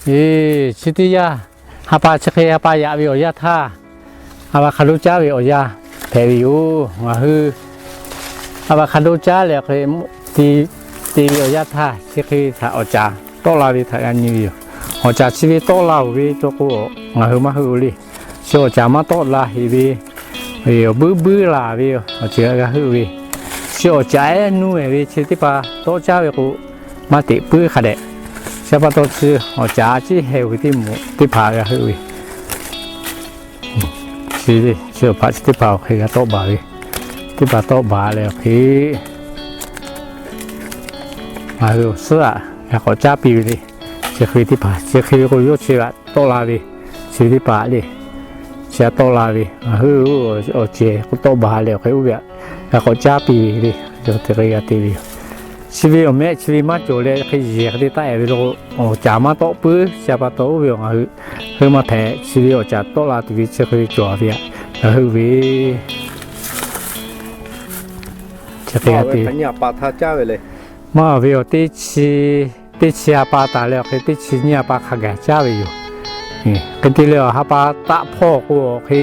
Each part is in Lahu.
Eˬ, chi teˇ yanˇ, ha pa chi hk'e ha pa yaꞈ ve awˬ yanˇ htaˇ, avocado caˉ ve awˬ yanˇ hpehꞈ ve yoˬ. Ngaˬ hui avocado caˉ leh hk'e te ve awˬ yanˇ htaˇ, chi hk'e htaꞈ awˬ caˍ tawˆ la ve htaꞈ g'a nyi ve yoˬ. Awˬ caˍ chi ve tawˆ la oˬ ve taw k'o, ngaˬ hui maˇ heuˆ oˬ le. Chi awˬ caˍ maˇ tawˆ la heꞈ ve, awˬ buiˉ buiˉ laˬ ve awˬ ceuˬ g'a heuˆ ve, chi awˬ caˍ ehˉ nuˇ ehˍ ve chi teˇ hpaˍ tawˆ caˉ ve k'o, maˇ teꞈ puiˉ hk'a dehꞈ. Chi pa taw chi awˬ caˍ a ciˉ heh oˬ ve teˇ moˍ teˇ hpaˍ g'a heuˆ ve, chi awˬ hpaꞈ chi teˇ hpaˍ awˬ hk'e g'a tawˆ baˬ ve, teˇ hpaˍ tawˆ baˬ leh awˬ hk'e ngaˬ hui awˬ suhˉ aꞈ g'a k'awꞈ caˉ piˇ ve le. Chi hk'e ve teˇ hpaˍ chi hk'e ve k'o, yawˇ chi g'a tawˆ la ve, chi ve teˇ hpaˍ le. Chi g'a tawˆ la ve, ngaˬ hui awˬ cehˬ k'o tawˆ baˬ leh awˬ hk'e oˇ ve aꞈ g'a k'awꞈ caˉ piˇ ve le. Chi hk'e g'a te ve yoˬ. Chi ve awˬ mehˆ chi ve maˇ cawˬ leh hk'e yehˬ hk'e te taˆ e ve lo, awˬ caˍ maˇ tawˆ puiˉ. Chi pa taw oˇ ve awˬ ngaˬ hui heuˆ maˇ hpehꞈ. Chi ve awˬ caˍ tawˆ la tuˬ ve chi hk'e ve cawˬ ve aꞈ g'a heuˆ ve, chi hk'e g'a te ve. Maˇ ve awˬ teˇ chi, teˇ chi ha pa taˍ leh awˬ hk'e teˇ chi nyiˇ ha pa hk'a gaˬ caˉ ve yoˬ. Hk'e te leh awˬ ha pa taˆ hpawˇ k'o awˬ hk'e,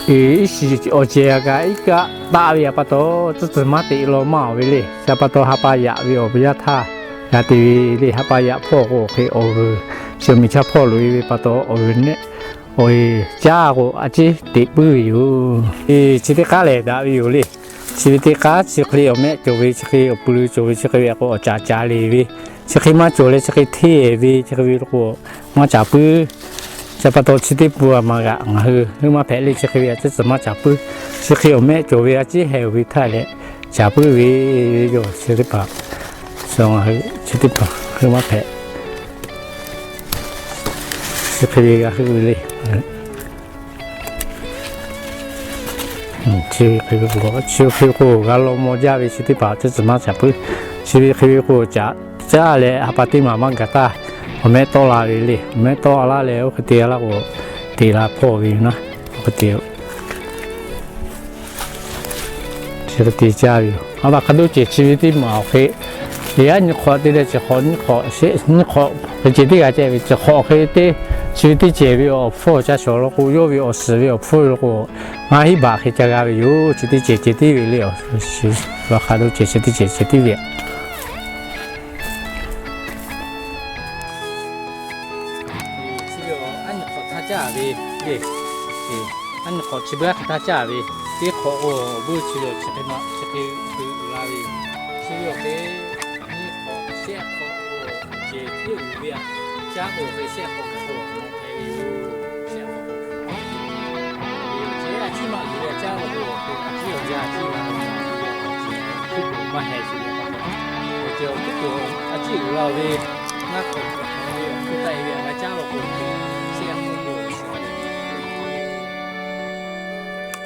iˉ shiˍ awˬ cehˬ kaꞈ iˉ kaˆ taˆ ve aꞈ pa taw, tcuhˉ tcuhˬ maˇ teꞈ law maˇ oˬ ve le. Chi pa taw ha pa yaꞈ ve awˬ yanˇ htaˇ g'a te ve le. Ha pa yaꞈ hpawˇ k'o awˬ hk'e awˬ g'uiˬ chi awˬ miˬ chaˇ hpawˇ loꞈ e ve pa taw awˬ g'uiˬ neˆ awˬ e caˇ k'o a ciˉ teꞈ puiˉ ve yoˬ. Chi teˇ k'aˉ lehˬ daꞈ ve yoˬ le. Chi ve teˇ k'aˉ chi hk'e le awˬ mehˆ cawˬ ve, chi hk'e awˬ pui cawˬ ve, chi hk'e ve k'o awˬ caˍ caˍ le ve, chi hk'e maˇ cawˬ leh chi hk'e hteˇ ve, chi hk'e ve k'o maˇ caˍ puiˉ. Chi pa taw chi teˇ pun a ma g'aꞈ ngaˬ hui heuˆ maˇ hpehꞈ le. Chi hk'e ve aꞈ tcuhˉ tcuhˬ maˇ caˍ puiˉ. Chi hk'e awˬ mehˆ cawˬ ve a ciˉ heh oˬ ve htaˇ leh caˍ puiˉ ve yoˬ. Chi teˇ hpaˍ, ngaˬ hui chi teˇ hpaˍ heuˆ maˇ hpehꞈ. Chi hk'e ve g'a heuˆ ve le. Chi hk'e ve k'o, chi hk'e k'o g'a law maw jaˇ ve chi teˇ hpaˍ tcuhˉ tcuhˬ maˇ caˍ puiˉ. Chi ve hk'e ve k'o caꞈ caˇ leh ha pa teˇ maˬ maˇ gaˬ htaˇ, awˬ mehˆ tawˆ la ve le. Awˬ mehˆ tawˆ laˇ leh oˇ hk'e te laˇ k'o, teꞈ la hpawˇ ve yoˬ naˉ. Oˇ hk'e te Chi hk'e te caˇ ve yoˬ. Avocado cehˬ chi ve teˇ maˬ awˬ hk'e, yaꞈ nyi hk'awꞈ te leh chi hk'awꞈ nyi hk'awꞈ sheˆ nyi hk'awꞈ hk'e ceh teˇ g'aˇ ceh ve chi hk'awꞈ hk'e te, chi ve teˇ cehˬ ve awˬ hpfuhˇ ca shawˍ law k'o, yawˇ ve awˬ suhˍ ve awˬ hpfuhˇ law k'o, ngaˇ hinˉ baꞈ hk'e ca g'a ve yoˬ. Chi teˇ cehˬ ceh tiˉ ve le. Avocado cehˬ chi teˇ cehˬ ceh tiˉ ve. Chi ve aˉ nyi hk'awꞈ htaˇ caˇ ve le. Aˉ nyi hk'awꞈ chi beuꞈ hk'e htaˇ caˇ ve, teˇ hk'awꞈ k'o awˬ buˇ chi ve chi hk'e ma chi hk'e uiˍ la ve yoˬ. Chi ve awˬ hk'e nyiˇ hk'awꞈ shehˆ hk'awꞈ k'o cehˬ tiˉ uiˍ ve aꞈ, caˇ k'o awˬ hk'e shehˆ hk'awꞈ kaꞈ k'o awˬ hk'e ve yoˬ. Shehˆ hk'awꞈ k'o, chi a ciˉ maˇ uiˍ ve aꞈ caˇ k'o awˬ hk'e a ciˉ awˬ jaˇ a ciˉ maˇ ve, teˇ hk'awꞈ maˇ heh chi ve pa taw, awˬ cehˬ awˬ hkuiˉ puiˍ a ciˉ uiˍ la ve, ngaˇ hk'awꞈ hk'awꞈ ve awˬ hk'e taˆ e ve aꞈ g'a caˇ law k'o, shehˆ hk'awꞈ k'o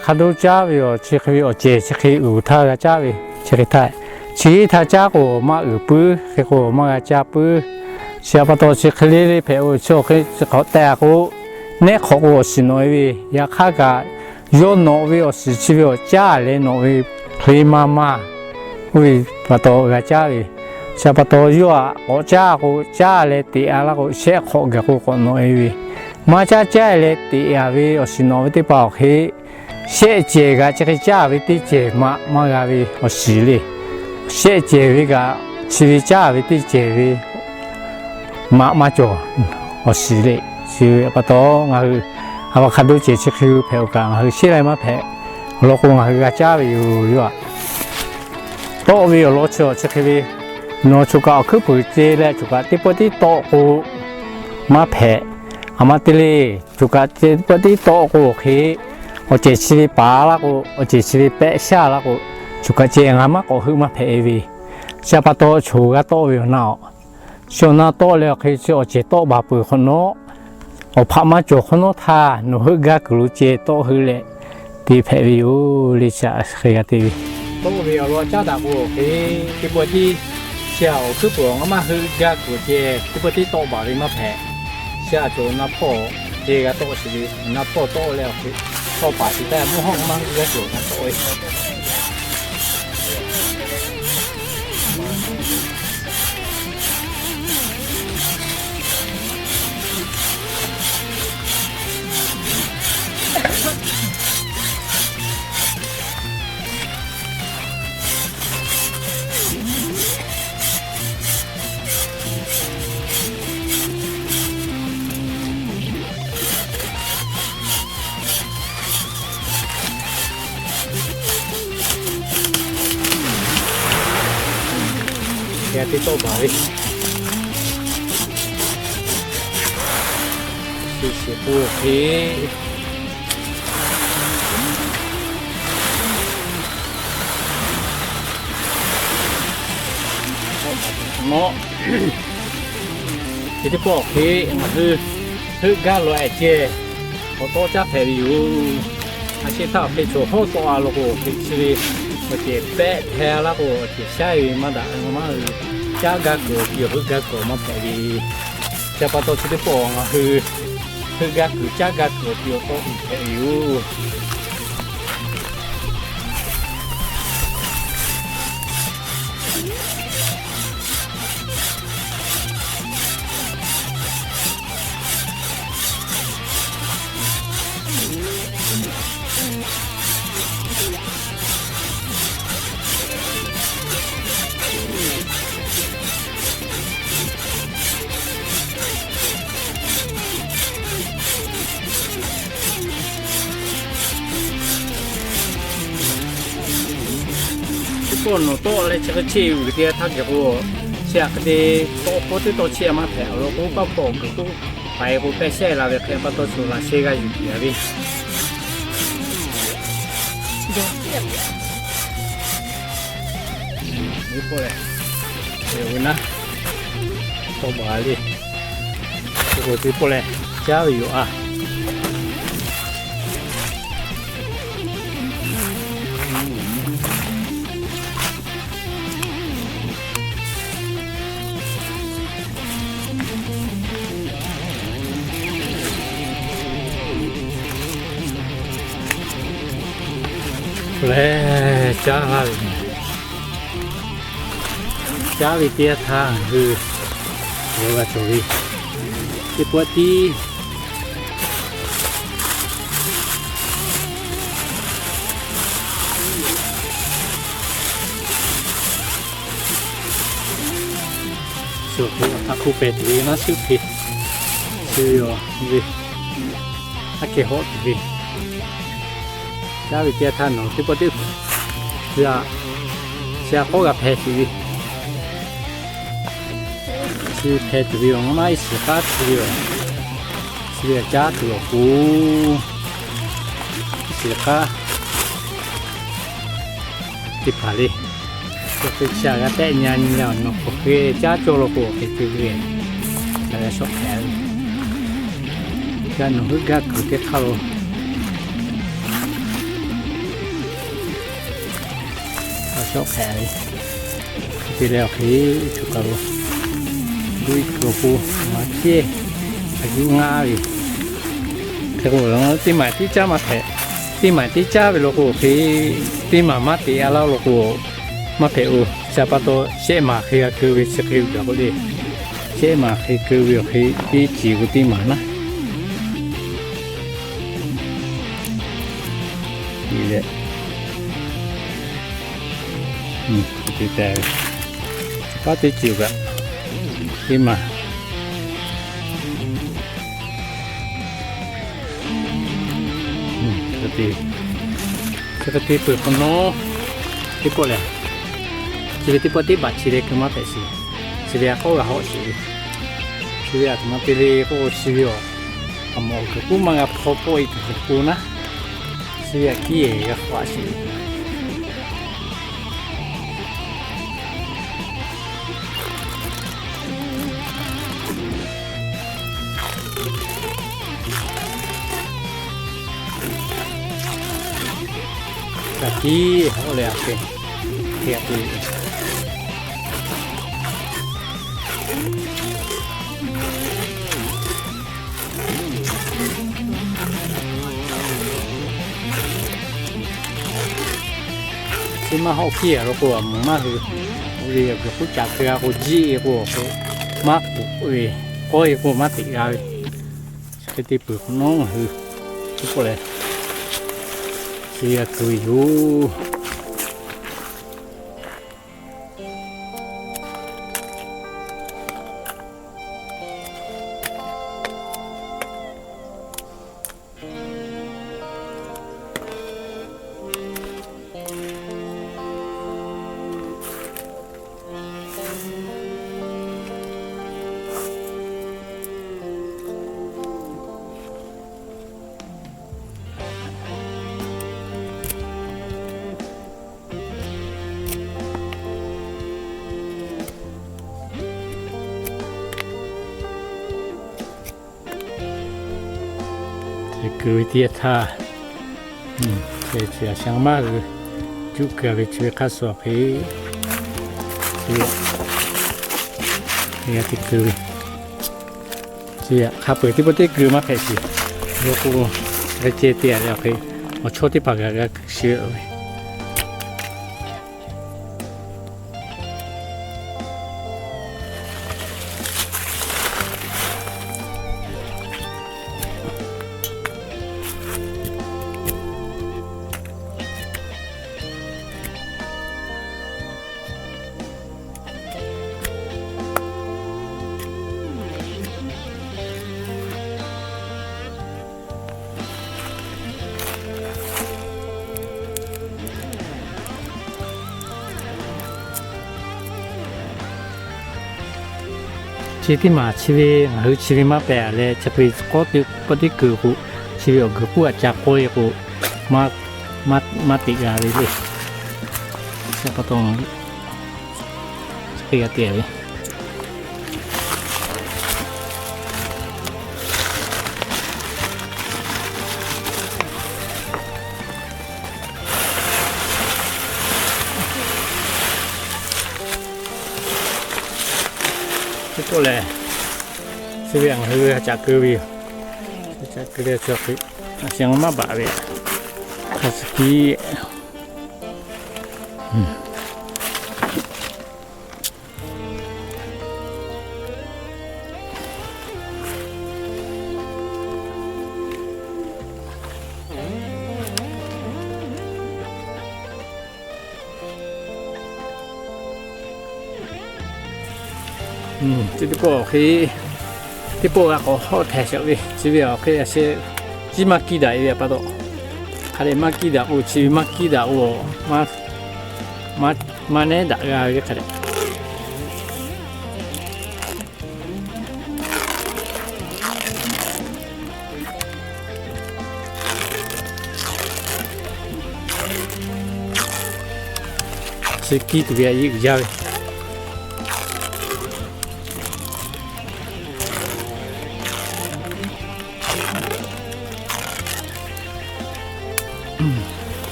Hk'a dawˇ caˉ ve awˬ chi hk'e ve awˬ cehˬ chi hk'e uiˍ htaˇ g'a caˉ ve, chi hk'e htaˇ, chi htaˇ caˉ k'o maˇ uiˍ puiˉ, hk'e k'o maˇ g'a caˇ puiˉ. Chi pa taw chi hk'e le le hpehꞈ-o. Chi awˬ hk'e chi hk'awꞈ tehꞈ k'o, nehˆ hk'awꞈ k'o awˬ shiˍ nawꞈ e ve, yaꞈ hk'aˇ kaꞈ yawˇ nawꞈ ve awˬ shiˍ chi ve awˬ caˇ leh nawꞈ ve hk'e maˇ maˇ, oˇ ve pa taw g'a caˉ ve. Chi pa taw yawˇ aꞈ k'awꞈ caˇ k'o, caˇ leh teꞈ-a laˇ k'o, shehˆ hk'awꞈ gaˬ k'o k'awꞈ nawꞈ e ve, maˇ caˇ caˇ leh teꞈ-a ve awˬ shiˍ nawꞈ ve teˇ hpaˍ awˬ hk'e, shehˆ cehˬ kaꞈ chi hk'e caˇ ve teˇ cehˬ maꞈ maˇ g'a ve awˬ shiˍ le. Shehˆ cehˬ ve kaꞈ chi ve caˇ ve teˇ cehˬ ve maꞈ maˇ cawˬ awˬ shiˍ le. Chi pa taw ngaˬ hui อะโวคาโด cehˬ chi hk'e hpehꞈ-o kaꞈ ngaˬ hui sheˉ lai maˇ hpehꞈ. Awˬ lawn k'o ngaˬ hui g'a caˉ ve yoˬ. Yawˇ aꞈ tawˆ ve awˬ lawn chi awˬ chi hk'e ve, nawˬ choˬ kaꞈ awˬ hkuiˉ puiˍ ce leh choˬ kaꞈ teˇ pawˆ tiˉ tawˆ k'o maˇ hpehꞈ. A ma te le, choˬ kaꞈ teˇ pawˆ tiˉ tawˆ k'o awˬ hk'e, awˬ cehˬ chi ve paˍ laˇ k'o, awˬ cehˬ chi ve pehˆ shaˇ laˇ k'o, choˬ kaꞈ ce ngaˬ maˇ k'awꞈ heuˆ maˇ hpehꞈ e ve. Chi pa taw choˬ g'a tawˆ ve awˬ na-oˬ, chi awˬ na tawˆ leh awˬ hk'e chi awˬ cehˬ tawˆ baˬ peuˬ hk'awꞈ nawˉ, awˬ hpaꞈ maˇ cawˬ hk'awꞈ nawˉ htaˇ nawˬ heuˆ gaˇ kuiˬ lo ce tawˆ heuˆ leh te hpehꞈ ve yoˬ le. Chi hk'e g'a te ve, tawˆ ve awˬ lawn caˉ daꞈ k'o awˬ hk'e, teˇ pawˆ tiˉ chi awˬ hkuiˉ puiˍ awˬ ngaˇ maˇ heuˆ gaˇ kuiˬ ce, teˇ pawˆ tiˉ tawˆ baˬ ve maˇ hpehꞈ. Chi a cawˬ na hpawˇ ce g'a tawˆ sheˍ ve, na hpawˇ tawˆ leh awˬ hk'e, tawˆ paˍ sheˍ htaˇ mvuhˇ hawˉ maˇ g'a cawˬ na tawˆ e. te tawˆ baˬ ve, shiˍ shiˍ k'o hk'e, nawˆ, chi teˇ pawˆ hk'e ngaˬ hui heuˆ gaˇ lawˬ ehˍ ceh, k'awꞈ tawˆ caˉ hpehꞈ ve yoˬ. A shehˆ htaˇ awˬ hk'e chaw hawˉ tawˆ a law k'o, hk'e chi ve awˬ cehˬ pehˆ hpehˇ laˇ k'o, awˬ cehˬ shaˉ ve maˇ daꞈ, maˇ hui caˉ gaˇ kuiˬ awˬ ti awˬ heuˆ gaˇ kuiˬ awˬ maˇ hpehꞈ ve. Chi pa taw chi teˇ pawˆ ngaˬ hui heuˆ gaˇ kuiˬ caˉ gaˇ kuiˬ awˬ ti awˬ tawˆ tuˬ hpehꞈ ve yoˬ. Teˇ pawˆ nawˬ tawˆ leh chi hk'e cheˇ uiˍ ve teˇ g'aˇ htaˇ geh k'o, chi hk'e te tawˆ k'o teˇ tawˆ cheˇ maˇ hpehꞈ. Awˬ lawn k'o, paˇ hpawˇ kuiˬ k'oˆ paiˍ k'o pehˇ shehˆ la ve hk'e pa taw shuˍ laꞈ sheh g'a yuˬ tiˍ a ve. Teˇ pawˆ leh, ve naˉ, tawˆ baˬ le. Teˇ pawˆ leh, caˉ ve yoˬ a. Leh caˉ laˇ ve, caˉ ve teˇ yanˇ htaˇ hui, g'a cawˬ ve, teˇ pawˆ tiˉ suhˍ hk'e a hk'aˇ hk'oˆ pehˬ tuˬ ve naˉ shuˉ hk'e, chi ve awˬ ve, aˉ hkeh hawˆ tuˬ ve, caˉ ve teˇ yanˇ htaˇ nawˬ teˇ pawˆ teˇ, chi a, chi a k'awˇ g'a hpeh tuˬ ve, chi hpeh tuˬ ve awˬ maˇ maˇ iˉ shiˍ k'aˉ tuˬ ve, chi ve caˉ tuˬ awˬ pon, iˉ shiˍ k'aˉ teˇ hpaˍ le. Chi hk'e chi a g'a tehˆ nyi a nyi a nawˬ k'awꞈ hk'e caˉ cawˇ law k'o awˬ hk'e te ve, a g'a shawˆ hpehꞈ ve. G'a nawˬ heuˆ gaˇ kuiˬ teˇ hk'aˇ lo, a shawˆ hpehꞈ ve. Te leh awˬ hk'e tuˬ kaˬ lo, duˇ iˉ kuiˬ awˬ pon maˍ cehˇ, a yuˇ ngaˇ ve, hk'e k'o teˇ maˬ tiˉ caˉ maˇ hpehꞈ. Teˇ maˬ tiˉ caˉ ve law k'o awˬ hk'e, teˇ maˬ maˇ teꞈ a laˇ law k'o, maˇ hpehꞈ oˬ. Chi pa taw shehˆ maˬ hk'e g'a keu ve chi hk'e uiˍ jaˬ k'o le. Shehˆ maˬ hk'e keu ve awˬ hk'e teˇ ciˬ k'o teˇ maˬ naˉ ve, paˉ teˇ ciˬ kaꞈ teˇ maˬ. Chi hk'e te peuˬ hk'awꞈ nawˉ, teˇ pawˆ lehˬ, chi ve teˇ pawˆ teˇ baˬ chi leh keu maˇ hpehꞈ shiˍ. Chi ve a k'awˇ g'a hawˆ shiˍ ve, chi ve a htoꞈ ma te le k'oˆ k'o, chi ve awˬ, a mawˬ kuiˬ k'oˆ maˇ g'a hpaw pawˆ e tuˬ kuiˬ k'o naˉ, chi ve a kiˉ e g'a hk'aw a shiˍ. Kaꞈ tiˉ hawˆ leh a hk'e, hk'e a te. Chi maˇ hawˆ hkiˉ a law k'o, a mawˬ maˇ hui. Oˇ ve awˬ g'uiˬ k'oˆ caꞈ hk'e g'a k'o, jiˆ e k'o, maˇ k'oꞈ ve, k'awˇ e k'o maˇ teꞈ g'a ve. Chi hk'e te peuˬ hk'awꞈ nawˉ ngaˬ hui teˇ pawˆ lehˬ, chi g'a keu ve yoˬ. Kuiˬ ve teˇ yanˇ htaˇ, chi a sheh maˇ hui juˆ keu ve chi ve hk'a shuˍ hk'e, g'a te keu ve, chi hk'a peu-eˬ teˇ pawˆ teˇ keu maˇ hpehꞈ shiˍ. Yawˇ k'o, g'a ceh te-a ve awˬ hk'e, awˬ chawˇ teˇ hpaˍ g'a g'a keu shiˍ ve. Chi teˇ maˬ chi ve ngaˬ hui chi ve maˇ pehˬ leh, chi hk'e k'awˇ teˇ keu k'o, chi ve awˬ guiˬ k'oˆ aꞈ ca k'awehˇ k'o, maˇ teꞈ g'a ve le. Chi pa taw, chi hk'e g'a te ve. Teˇ pawˆ lehˬ, chi ve ngaˬ hui a caꞈ keu ve yoˬ. A caꞈ keu ve chi, a sheh maˇ baˬ ve, hk'a suh piˇ. Chi teˇ pawˆ awˬ hk'e, teˇ pawˆ g'a k'awꞈ hawˆ hpehꞈ sheˍ ve, chi ve awˬ hk'e a sheh ciˉ maˇ kiˇ daꞈ ve pa taw, hk'a dehꞈ maˇ kiˇ daꞈ k'o, chi ve maˇ kiˇ daꞈ k'o, maˇ nehˉ daꞈ g'a ve hk'a dehꞈ. Chi kiˇ tuˬ ve a yeˇ uiˍ jaˇ ve.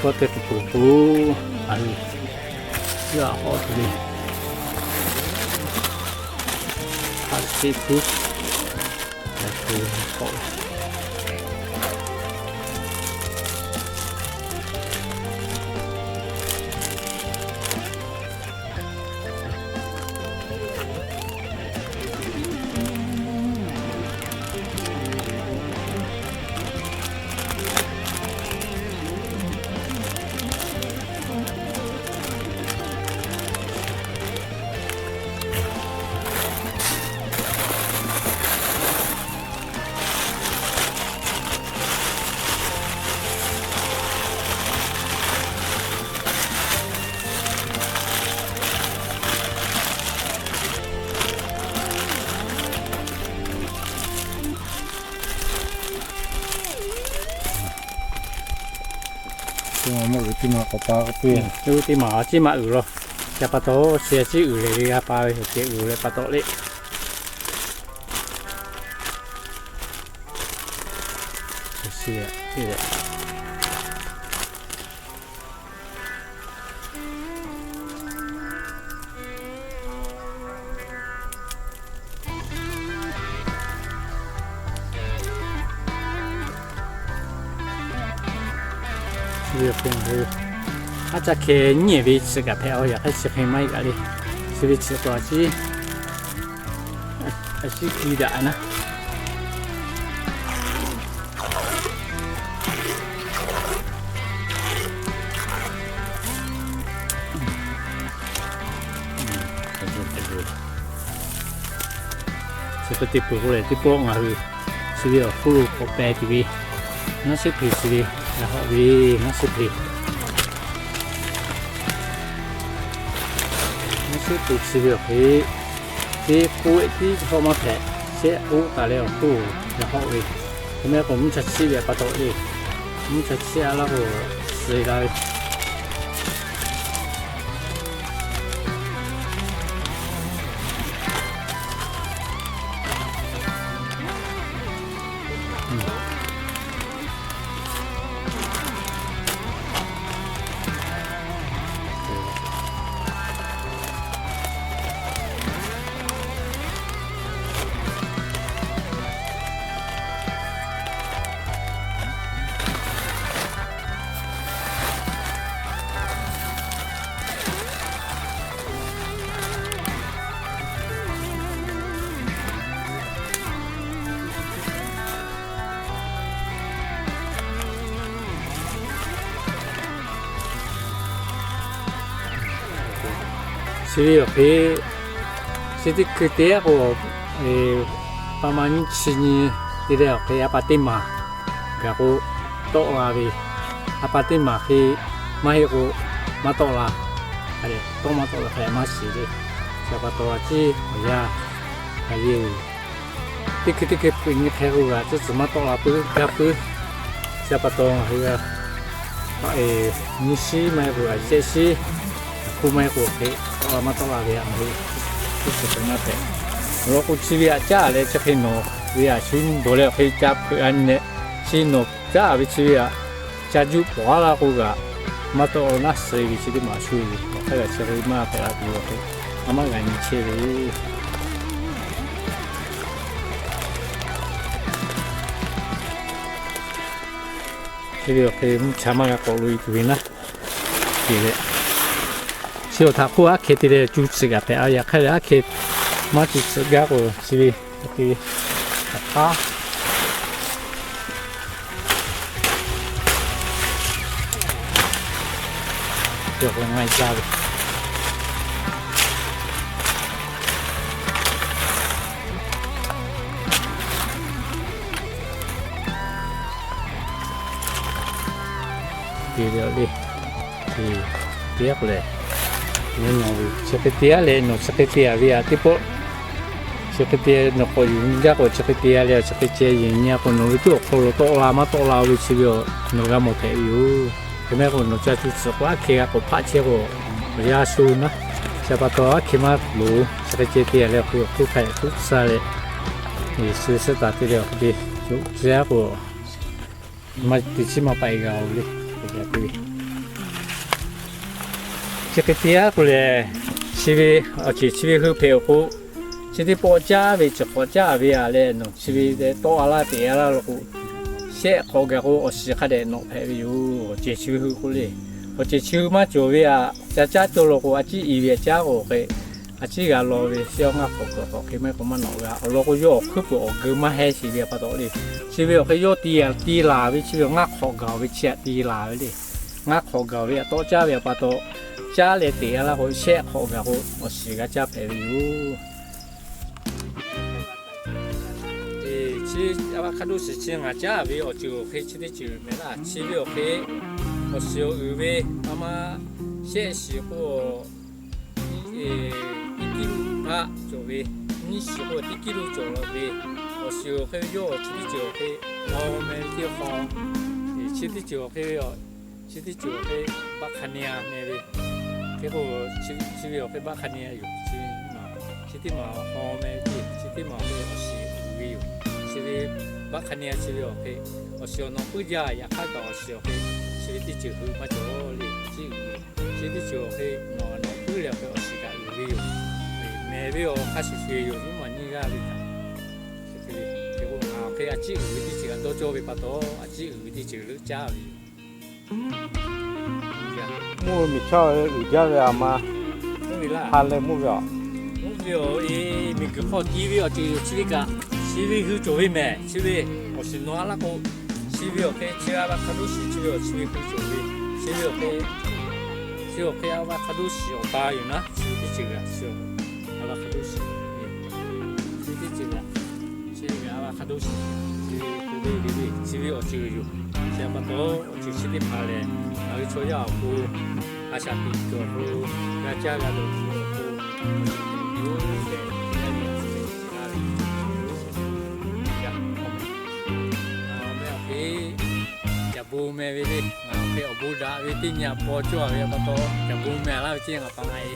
Kawˇ te tuˬ peuˬ k'o, a, ciˉ a hawˆ tuˬ ve, a, ciˉ piˇ, a, hawˆ ve. Teˇ maˬ maˇ uiˍ, teˇ maˬ k'awꞈ pa k'oˆ piˇ. Teˇ maˬ ciˉ maˇ uiˍ law. Ca pa taw, chi a ciˉ uiˍ lehˬ ve g'a pa ve, ceh uiˍ leh pa taw le. Aˉ caˇ hkeh nyiˇ ve chi kaꞈ hpehꞈ-aˬ, yaꞈ hk'aˇ chi hk'e maˇ heˆ kaꞈ le. Chi ve chi k'o a ciˉ, a ciˉ kiˇ daꞈ naˉ. Chi hk'e te peuˬ k'o lehˬ, teˇ pawˆ ngaˬ hui chi ve awˬ hk'oˆ lo k'awꞈ peh tuˬ ve, naˉ shehˉ pliˍ chi ve, ngaˬ hawˆ ve naˉ shehˉ pliˍ, naˉ shehˉ pliˍ chi ve awˬ hk'e, teˇ k'oˆ tiˉ hawˆ maˇ hpehꞈ, shehˆ k'oˆ taˍ leh awˬ hk'oˆ lo ngaˬ hawˆ ve, hk'e mehˆ k'o mvuhˇ cha chiˆ ve pa taw le, mvuhˇ cha chiˆ a laˇ k'o, suh la ve. Chi ve awˬ hk'e, chi teˇ hkui teˇ g'aˇ k'o, pa ma nyiˇ chi nyi te leh awˬ hk'e a pa teˇ maˬ gaˬ k'o, tawˆ la ve, a pa teˇ maˬ hk'e maˇ heˆ k'o, maˇ tawˆ la. Tawˆ maˇ tawˆ la hk'e maˇ shiˍ le. Chi pa taw a ciˉ awˬ yanˇ, a yehˬ teˇ hkui teˇ hkui hpeuꞈ nyi hk'e k'o g'a tcuhˉ tcuhˬ maˇ tawˆ la puiˉ gaˇ puiˉ. Chi pa taw ngaˬ hui g'a, nyiˇ shiˉ maˇ heˆ k'o g'a shehˆ shiˉ, hkuˇ maˇ heˆ k'o hk'e tawˆ la maˇ tawˆ la ve a, ngaˬ hui teˇ ceuˬ hpehꞈ maˇ hpehꞈ. Awˬ lawn k'o chi ve aꞈ caˉ leh chi hk'e nawˬ ve aꞈ shu dawˬ leh awˬ hk'e ca hpeuꞈ a nyi leh, chi nawˬ caˉ ve chi ve aꞈ ca juˆ pawˍ a laˇ k'o g'a maˇ tawˆ naˉ suh ve chi teˇ maˬ shu ve awˬ hk'aˇ g'a chi hk'e maˇ hpehꞈ la tuˬ ve awˬ hk'e, a maˇ g'a nyi chehˇ ve Chi ve awˬ hk'e mvuhˇ cha maˇ g'a k'awꞈ lo e tuˬ ve naˉ. Chi awˬ htaꞈ hk'oˆ aˉ hkeh te leh cu tsuhꞈ g'a hpehꞈ a, yaꞈ hk'aˇ leh aˉ hkeh maˇ cu tsuhꞈ gaˇ k'o chi ve awˬ hk'e hk'aˬ htaˇ Te leh, teˇ g'aˇ k'o lehˬ, chi hk'e te a leh nawˬ chi hk'e te a ve aꞈ teˇ pawˆ, chi hk'e te nawˬ k'awꞈ yuˬ nyi gaˇ k'o chi hk'e te a leh chi hk'e ceh yuˬ nyi a k'o nawˬ ve tuˉ awˬ hk'aw lo tawˆ la maˇ tawˆ la ve chi ve nawˬ g'a mawˬ hpehꞈ ve yoˬ. Hk'e maˇ heˆ k'o nawˬ ca cu tsuhꞈ k'o aˉ hkeh g'a k'awꞈ hpaˆ chehˇ k'o, awˬ yanˇ sho naˉ. Chi pa taw aˉ hkeh maˇ loˍ, chi hk'e ceh te a leh awˬ hk'e awˬ hkuˇ hk'a tuˉ tsuhˇ leh, Yeˍsuˆ suhˉ taˍ te leh awˬ hk'e te co tcuhˇ a k'o, maˇ te chiˉ maˇ paˆ e g'a oˬ le. Chi hk'e te a k'o lehˬ, chi ve awˬ ceuˬ chi ve hui hpehꞈ awˬ k'o, chi teˇ pawˆ caˉ ve chi hk'awꞈ caˉ ve a leh nawˬ chi ve tawˆ a laˇ teꞈ a laˇ law k'o, shehˆ hk'awꞈ gaˬ k'o awˬ shiˍ hk'a dehꞈ nawꞈ hpehꞈ ve yoˬ. Awˬ ceuˬ chi ve hui k'o le, awˬ ceuˬ chi hui maˇ cawˬ ve aꞈ ca caˉ cawˬ law k'o a ciˉ i ve aꞈ caˉ k'o hk'e, a ciˉ g'a law ve shehˆ awˬ ngaˇ hk'awꞈ kuiˬ hk'awꞈ hk'e maˇ heˆ k'o maˇ nawꞈ g'a. Awˬ lawn k'o yawˇ awˬ hkuiˉ peuˬ awˬ geu maˇ hehnˇ sheˍ ve pa taw le, chi ve awˬ hk'e yawˇ te a te laˬ ve chi ve ngaˇ hk'awꞈ gaˬ ve chi aꞈ te laˬ ve le. Ngaˇ hk'awꞈ gaˬ ve aꞈ tawˆ caˉ ve pa taw, caˉ leh teꞈ a laˇ k'o shehˆ hk'awꞈ gaˬ k'o awˬ shiˍ g'a caˇ hpehꞈ ve yoˬ. Chi a va hk'a dawˇ shiˍ chi ngaˬ caˉ ve awˬ ceuˬ awˬ hk'e chi teˇ ceuˬ mehˍ laˇ. Chi ve awˬ hk'e awˬ shiˍ awˬ uiˍ ve a ma shehˆ shiˍ k'o, teˇ kiˇ luˇ hpaˆ cawˬ ve, nyiˇ shiˍ k'o teˇ kiˇ luˇ cawˬ la ve, awˬ shiˍ awˬ hk'e ve yawˇ chi teˇ ceuˬ awˬ hk'e, a meh ve teˇ hk'aw, chi teˇ ceuˬ awˬ hk'e ve, chi teˇ ceuˬ awˬ hk'e baˆ hk'a nyi a meh ve, hk'e k'o, chi ve awˬ hk'e baˆ hk'a nyi a yoˬ. Chi teˇ maˬ haw meh ve, chi teˇ maˬ awˬ hk'e awˬ shiˍ uiˍ ve yoˬ. Chi ve baˆ hk'a nyi a chi ve awˬ hk'e, awˬ shiˍ awˬ nawˬ puiˉ jaˇ. Yaꞈ hk'aˇ kaꞈ awˬ shiˍ awˬ hk'e, chi ve teˇ ceuˬ hui maˇ cawˬ le, chi uiˍ ve. Chi teˇ ceuˬ awˬ hk'e nawˬ nawˬ puiˉ leh awˬ hk'e awˬ shiˍ kaꞈ uiˍ ve yoˬ. Mehˍ ve awˬ hk'a shuˍ shuˍ yoˬ. Mvuhˇ maˬ nyiˇ g'aˇ ve kaꞈ hk'e k'o, ngaˬ awˬ hk'e a ciˉ uiˍ ve teˇ ceuˬ g'a dawˇ cawˇ ve pa taw, a ciˉ uiˍ ve teˇ ceuˬ leuˆ caˇ ve yoˬ. Mvuhˇ ve miˬ chaˇ uiˍ jaˇ ve a ma, ha leh mvuhˇ ve a, mvuhˇ ve awˬ e miˬguiˬ hk'aw ti ve awˬ ceuˬ yoˬ. Chi ve kaꞈ chi ve hui cawˬ ve mehˍ. Chi ve awˬ shiˍ nawˬ a laˇ k'o, chi ve awˬ hk'e chi a va hk'a dawˇ shiˍ chi ve awˬ chi ve hui cawˬ ve, chi ve awˬ hk'e, chi awˬ hk'e a va hk'a dawˇ shiˍ awˬ pa yoˬ naˉ. Chi ve teˇ ceuˬ g'a, chi a va hk'a dawˇ shiˍ, chi teˇ ceuˬ g'a, chi ve a va hk'a dawˇ shiˍ, chi ve awˬ ceuˬ yoˬ. Chi a pa taw awˬ ceuˬ chi teˇ hpaˍ lehˬ, ngaˬ hui chaw yaˇ awˬ pon a shaꞈ teꞈ kuiˬ awˬ hk'aw lo g'a caˇ g'a dawˬ tuˬ awˬ pon, yoˬ tehꞈ, yaˇ nyi a shu teˇ ceuˬ g'a ve yoˬ. Ngaˬ awˬ meh awˬ hk'e Caˬ bon meh ve le. Ngaˬ awˬ hk'e awˬ bon daꞈ ve teˇ nyi a paw cawˇ a ve pa taw, Caˬ bon meh a laˇ ve ceˇ ngaˬ pa ngaˬ e